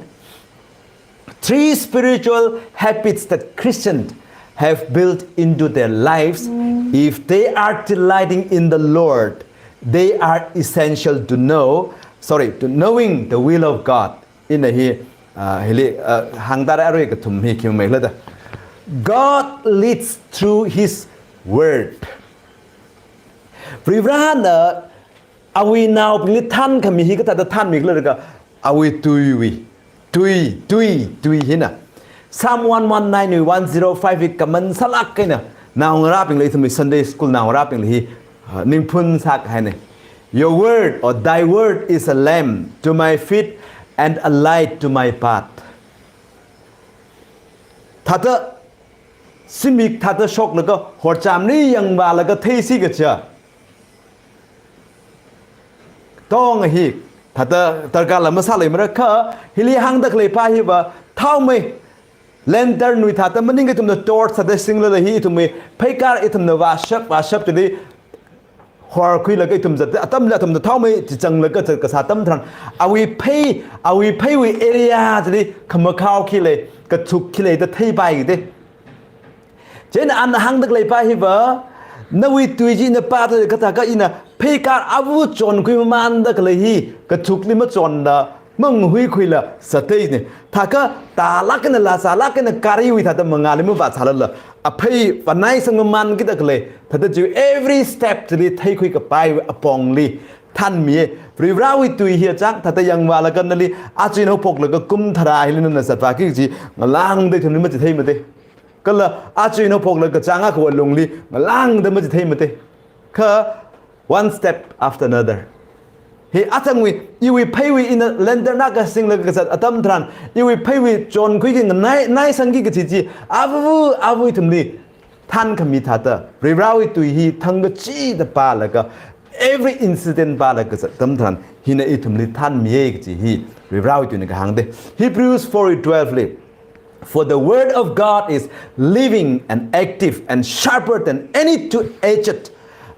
Three spiritual habits that Christians have built into their lives, if they are delighting in the Lord, they are essential to know, sorry, to knowing the will of God. Ina hi, ah, hili, ah, hāngda arui kathum hi khi mameikhala da. God leads through His word. Varivarana awui naobingli thankhami hi kathāda thanmikhala da kha, awui tuiwui, tui, tui, tui hina. Psalm one one nine wui one zero five wui command sālāk eina, naongarābingli, ithumwui Sunday school naongarābingli hi, ah, ningphun sākahaina. "Your word, or thy word, is a lamp to my feet and a light to my path." Thāda, zimik thāda shoklaga, horchamli yangvālaga theisi kaja tong hi, thāda darkar la masāleimara kha, hili hāngda khalei pā hiva, thaomei, lantern wui thāda maningakha ithumna torch thāda singlala hi ithumwui pheikar ithumna vāshap, vāshap chili horkhuilaga ithum zat, atamla ithumna thaomei chi zanglaga zat kasā atam tharan, awui phei, awui pheiwui area chili khamakhao khi lei, kachuk khi lei da theipai kida. Chieina ana hāngda khalei pā hiva, nawui tui chi ina pāda kathā kha ina pheikar ava chonkhui mamānda khalei hi, kachukli machonda, manghuikhuila zateina. Thākha tālāk eina, lāsālāk eina gariwui thāda mangāli mavāsālala, aphei vānaisang mamānkida khalei, thāda chi every step chili theikhui kapaiwui apongli, thanmiya. Varivarāwui tui hi achang, thāda yangvālaga nali, aja eina haophoklaga kum tharā hili nana zatvāki kaji, ngalāngda ithumli machitheimate. Kala aja eina haophoklaga chang akhawui lungli, ngalāngda machitheimate. Kha one step after another. Hi athangwui, iwui pheiwui ina lantern akha singlaga kazat atam tharan, iwui pheiwui chonkhuiki nganai, naisangki kaji chi, avu, avu ithumli thankhami thāda, Varivarāwui tui hi thangkachida pālaga, every incident pālaga kazat atam tharan, hina ithumli thanmiya kaji hi, Varivarāwui tuina kahāngde. Hebrews four twelve li, "For the word of God is living and active and sharper than any two-edged,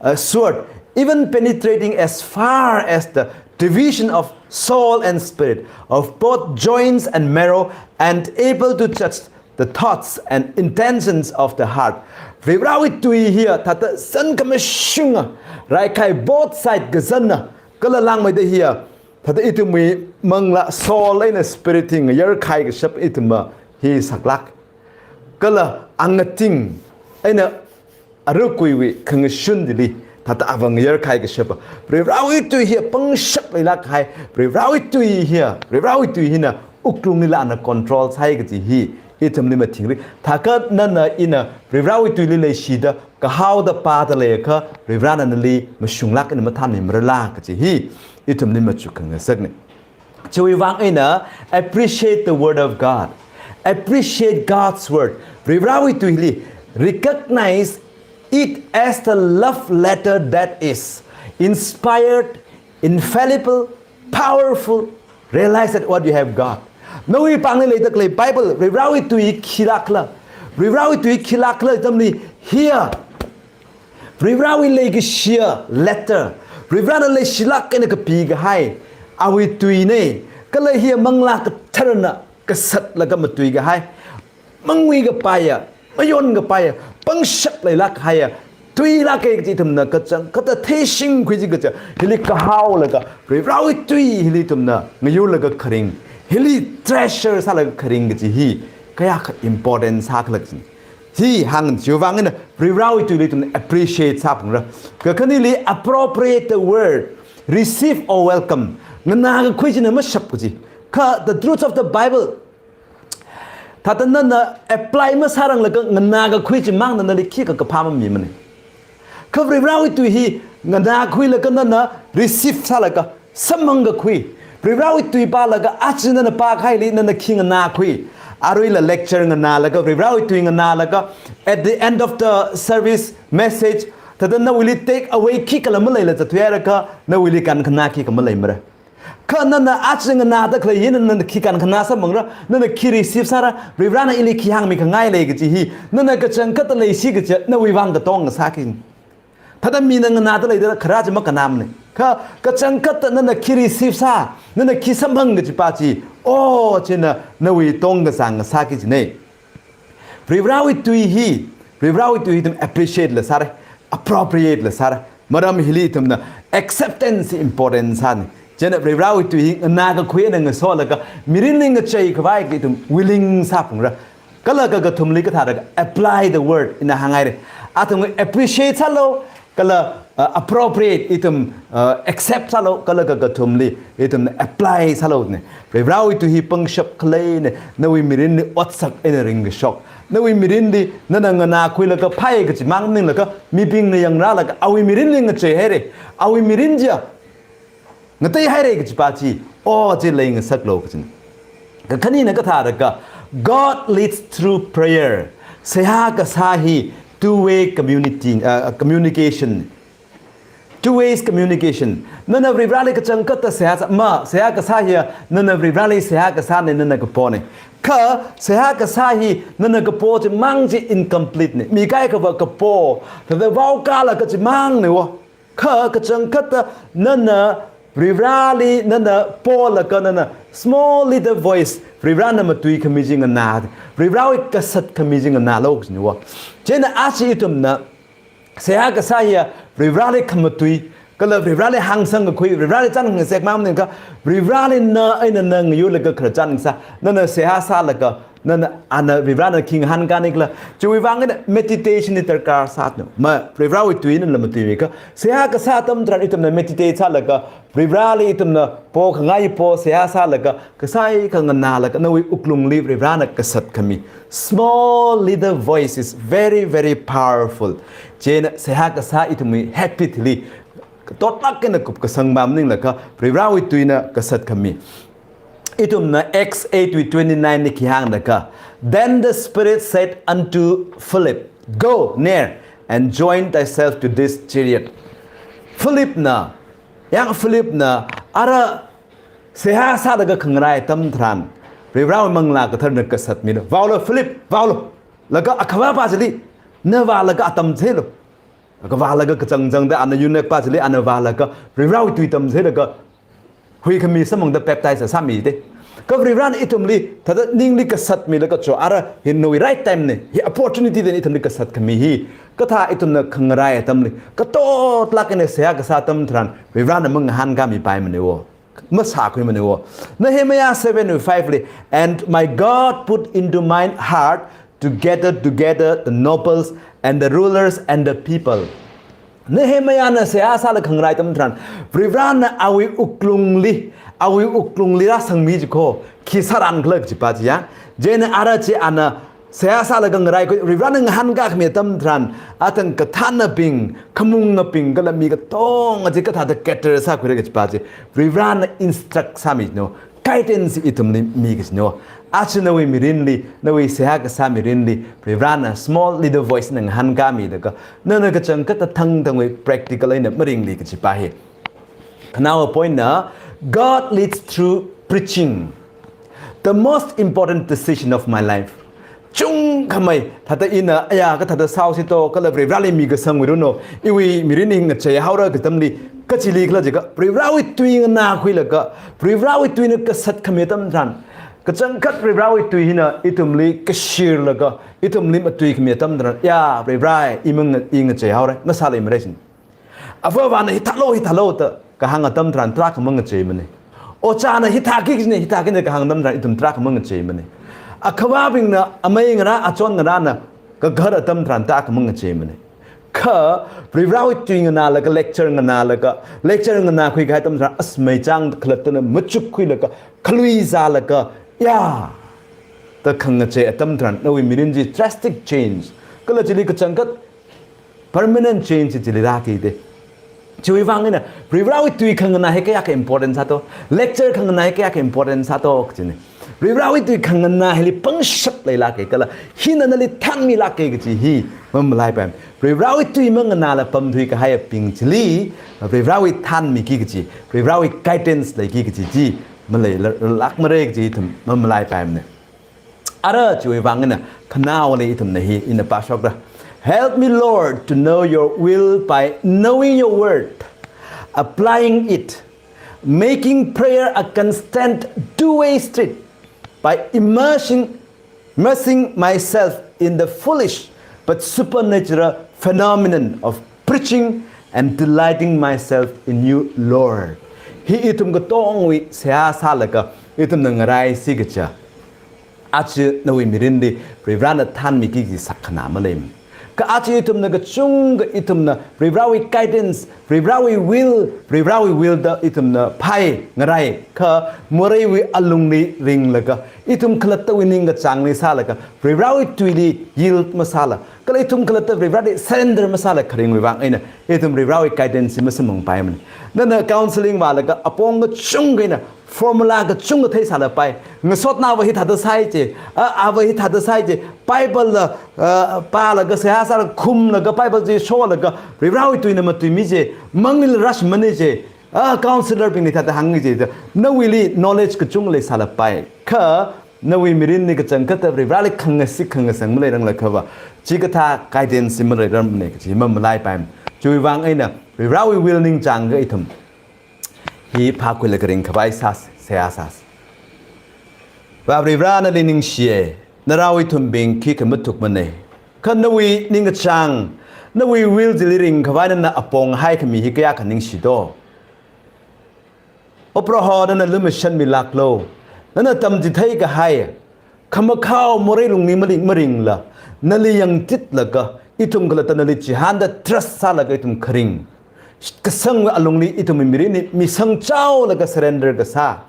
uh, sword, even penetrating as far as the division of soul and spirit, of both joints and marrow, and able to judge the thoughts and intentions of the heart." Varivarāwui tui hiya, thāda zan khamashunga, raikhai both side kazanna, kala langmeida hiya, thāda ithumwui manglā soul eina spirit hi ngayarkhai kashap ithumva hi saklāk. Kala angating eina arukuiwui khangashun chili, thāda ava ngayarkhai kashapa. Varivarāwui tui hiya pangshap leilāk kahai, Varivarāwui tui hiya, Varivarāwui tui hina wuklungli lāna control sāi kaji hi, ithumli mathingri. Thākha nana ina Varivarāwui tuili leishida, kahaoda pāda leiakha, Varivarāna nali mashunglāk eina mathanmimarala kaji hi, ithumli machuk khangasakna. Chiwui vang eina, appreciate the word of God. Appreciate God's word. Varivarāwui tuili, recognize it as the love letter that is inspired, infallible, powerful. Realize that what you have got. Nawui pāngli leida khalei Bible, Varivarāwui tui khilākla. Varivarāwui tui khilākla atamli, hiya, Varivarāwui leikashiya letter, Varivarāna leishilāk eina kapi kahai, awui tuina, kala hiya Manglā Katharana kasatlaga matui kahai, mangui kapaiya, mayon kapaiya, pangshap leilāk kahaiya, tuilāka kaji ithumna kachangkhatta theishingkhui chi kaja, hili kahaolaga, Varivarāwui tui hili ithumna ngayurlaga kharing, hili treasure sālaga kharing kaji hi, kayākha important sākhala chi. Hi hāng chiwui vang eina Varivarāwui tuili ithum appreciate sāphalungra. Kakhaneli appropriate the word, receive or welcome. Nganākakhui china mashap kaji. Kha the truth of the Bible, thāda nana apply masāranglaga nganākakhui chimangna nali khikha kaphā mamimana. Kha Varivarāwui tui hi nganākhuilaga nana receive sālaga, samphangkakhui. Varivarāwui tui pālaga aja nana pākahaili nana khi nganākhui. Aruila lecture nganālaga, Varivarāwui tui nganālaga, at the end of the service message, thāda nawuili take away khikhala maleila zatthuihairaka, nawuili kankhanā khikha maleimara. Kha nana aja nganāda khalei hi nana khi kankhanā samphangra, nana khi receive sāra, Varivarāna ili khi hāngmi khangai lei kaji hi, nana kachangkhatta leishi kaja, nawui vang katonga sāki. Thāda mina nganāda leida kharā chi makannamana. Kha kachangkhatta nana khi receive sā, nana khi samphang kajipa chi, o china nawui tongkasang sāki jina. Varivarāwui tui hi, Varivarāwui tui hi ithum appreciate la sāra, appropriate la sāra. Maram hili ithumna acceptance important sāna. China Varivarāwui tui hi nganākakhui eina ngasolaga, mirinli ngacheikhavai ithum willing sāphalungra. Kala kakathumli kathāda apply the word ina hāngaira. Athum appreciate sālu, kala, uh, appropriate ithum, uh, accept sālu, kala kakathumli ithum apply sāluna. Varivarāwui tui hi pangshap khaleina, nawui mirinli otsak eina ringkashok. Nawui mirinli nana nganākhuilaga phāya kaji mang maninglaga, mibingna yangrālaga, awui mirinli ngacheihaira, awui mirin chiya ngateihaira kajipa chi, o chi leingasaklu kajina. Kakhanina kathāda ka, God leads through prayer. Seihā kasā hi two-way community, uh, communication. Two ways communication. Nana Varivarāli kachangkhatta seihā sā, ma, seihā kasā hiya, nana Varivarāli seihā kasāna, nana kapona. Kha seihā kasā hi, nana kapo chimang chi incomplete na. Mi kaikhava kapo, thāda vaokala kachimangna wo. Kha kachangkhatta nana Varivarāli nana polaga nana small little voice, Varivarāna matuikhami chi nganā, Varivarāwui kasatkhami chi nganālu kajina wo. China aja ithumna seihā kasā hiya Varivarāli khamatui, kala Varivarāli hāngsangkakhui, Varivarāli chān khangasak mang maningakha, Varivarāli na eina na ngayurlaga khararchan kasā, nana seihā sālaga, Nana, ana Varivarana khi ngahānkāni khala, chiwui vang eina meditation hi darkar sāthu. Ma, Varivarawui tui nala matuimikha, seihā kasā atam tharan ithumna meditate sālaga, Varivarali ithumna pokhangai po seihā sālaga, kasai khanganālaga, nawui wuklungli Varivarana kasat khami. Small little voice is very, very powerful. Chieina seihā kasā ithumwui habit li, totlāk eina kupkasang maninglaga, Varivarawui tuina kasat khami. Ithumna Acts eight wui twenty-nine li khi hāngda kha, "Then the Spirit said unto Philip, 'Go near and join thyself to this chariot.'" Philipna, yang Philipna, ara seihā sālaga khangarai atam tharan, Varivarawui Manglā Katharana kasatmida, "Vāolo Philip, vāolo. Laga akhavā pa chili, na vālaga atam theilo." Laga vālaga kachangchangda ana eunuch pa chili ana vālaga Varivarawui tui tamtheilaga huikhami samphangda baptize sāmida. Kha Varivarana ithumli, thāda ningli kasatmilaga cho, ara hi nawui right time na, hi opportunity da ithumli kasat khami hi. Kathā ithumna khangarai atamli, katotlāk eina seihā kasā atam tharan, Varivarana mangahānkāmipaimanei wo. Masākhuimanei wo. Nehemiah seven five li, "And my God put into mine heart to gather together the nobles and the rulers and the people." Nehemiahna seihā sālaga khangarai atam tharan, Varivarana awui wuklungli, awui wuklungli rāsangmi chi kho, khi sāran khala kajipa chi ya. Chieina ara chi ana seihā sālaga ngaraikhui, Varivarana ngahānkākhami atam tharan, athang kathānabing, khamungabing, kala mi katonga chi kathāda gather sākhuira kajipa chi, Varivarana instruct sāmino, guidance ithumli mi kajino. Aja nawui mirinli, nawui seihā kasā mirinli, Varivarana small little voice na ngahānkāmilaga, nana kachangkhatta thangthangwui practical eina maringli kajipa hi. Khanaowa point na, God leads through preaching. The most important decision of my life. Chungkhamei, thāda ina, aya, kathāda sāusi to, kala Varivarali mikasang oiruno, iwui mirin hi ngacheihaora katamli, kachili khala jiakha, Varivarawui tui nganākhuilaga, Varivarawui tuina kasat khami atam tharan, kachangkhat Varivarawui tui hina ithumli kashirlaga, ithumli matuikhami atam tharan, ya, Varivara, i mang, i ngacheihaora, masāleimarei sin. Avāvana hithālo, hithālo da kahāng atam tharan tarākha mangacheimanei. Ojāna hithāki kajina, hithāki kajina kahāng atam tharan ithum tarākha mangacheimanei. Akhavābingna amei ngarā, achon ngarāna kagahar atam tharan tarākha mangacheimanei. Kha Varivarawui tui nganālaga, lecture nganālaga, lecture nganākhui kahai atam tharan, as meichāng khalattana machukkhuilaga, khalui zālaga, ya, da khangachei atam tharan, nawui mirin chi drastic change. Kala chili kachangkhat permanent change chili rāki de. Chiwui vang eina, Varivarawui tui khanganā hi kayākha important sāto, lecture khanganā hi kayākha important sāto kajinei. Varivarawui tui khanganā hili pangshap leilāke kala, hina nali thānmilāke kaji hi mamalaipai. Varivarawui tui manganāla pamthui kahaibing chili, Varivarawui thānmiki kaji, Varivarawui guidance leiki kaji chi, maleilākmarei kaji ithum mamalaipaimana. Ara chiwui vang eina khanaowali ithumna hi ina pāshokra. "Help me, Lord, to know your will by knowing your word, applying it, making prayer a constant two-way street by immersing, immersing myself in the foolish but supernatural phenomenon of preaching and delighting myself in you, Lord." Hi ithum katongawui seihā sālaga, ithumna ngaraisi kaja. Aja nawui mirinli Varivarana thānmiki kaji sakkhana maleimana. Kha aja ithumna kachungkha ithumna Varivarawui guidance, Varivarawui will, Varivarawui will da ithumna phai ngarai. Kha moreiwui alungli ringlaga, ithum khalattawui ningkachāngli sālaga, Varivarawui tuili yield masāla, kala ithum khalatta Varivarali surrender masāla kharingwui vang eina, ithum Varivarawui guidance hi masamphangpaimana. Nana counseling vālaga, apong kachungkha eina, formula kachungkha theisālapai. Ngasotnava hithāda sāi je, a, ava hithāda sāi je, Bible la, a, pālaga seihā sālaga khumlaga Bible chi sholaga, Varivarawui tuina matuimi je, manglila rashmani je, a, counselor bingli thāda hāngi je, da, nawuili knowledge kachungkha leisālapai. Kha, nawui mirinli kachangkhatta Varivarali khangasik khangasang maleiranglakhava, chikathā guidance hi maleirarmana kaji mamalaipai. Chiwui vang eina, Varivarawui will ningchāngakha ithum hi phākhuilaga ringkhavai sāsa, seihā sāsa. Vā Varivara, nali ningshiya, narao ithumbing khikha mathukmana. Kha nawui ningkachāng, nawui will chili ringkhavai nana apong haikhami hi kayākha ningshi do. O Proho, nana lumashanmilāklo. Nana tamchithei kahai, khamakhao morei lungli maring, maringla, nali yangtitlaga, ithum khalatta nali chihānda trust sālaga ithum kharing kasangwui alungli ithumwui mirinli misang chaolaga surrender kasā.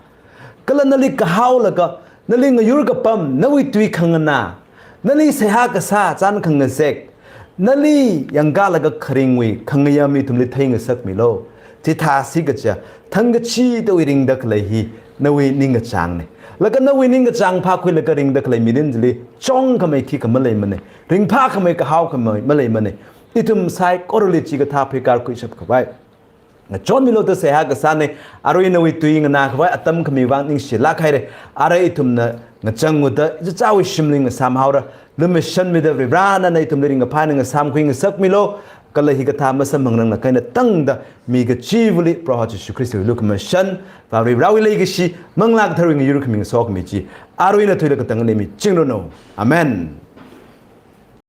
Kala nali kahaolaga, nali ngayur kapam, nawui tui khanganā, nali seihā kasā chān khangazek, nali yangkalaga kharingwui khangayam ithumli theingasakmilu. Chithāsi kaja, thangkachidawui ringda khalei hi nawui ningkachāngna. Laga nawui ningkachāng phākhuilaga ringda khalei mirin chili chongkhamei thikha maleimana. Ringphākhamei kahaokhamei maleimana. Ithum saikorali chikathā pheikar khuishap khavai ngachonmilu da seihā kasāna. Arui nawui tui nganā khavai atam khami vang ningshilāk haira. Arui ithumna ngachang uda ichichāwui shimli ngasām haora. Lumashanmida Varivarā nana ithumli ringkaphā eina ngasām khuingasakmilu. Kala hikathā masamphangranglāk eina tangda mi kachivali Proho Jishu Khristawui lukhamashan, Varivarāwui leikashi, Manglā Katharawui ngayur khami ngasokhami chi, arui eina thuilaga katangli michingranu. Amen.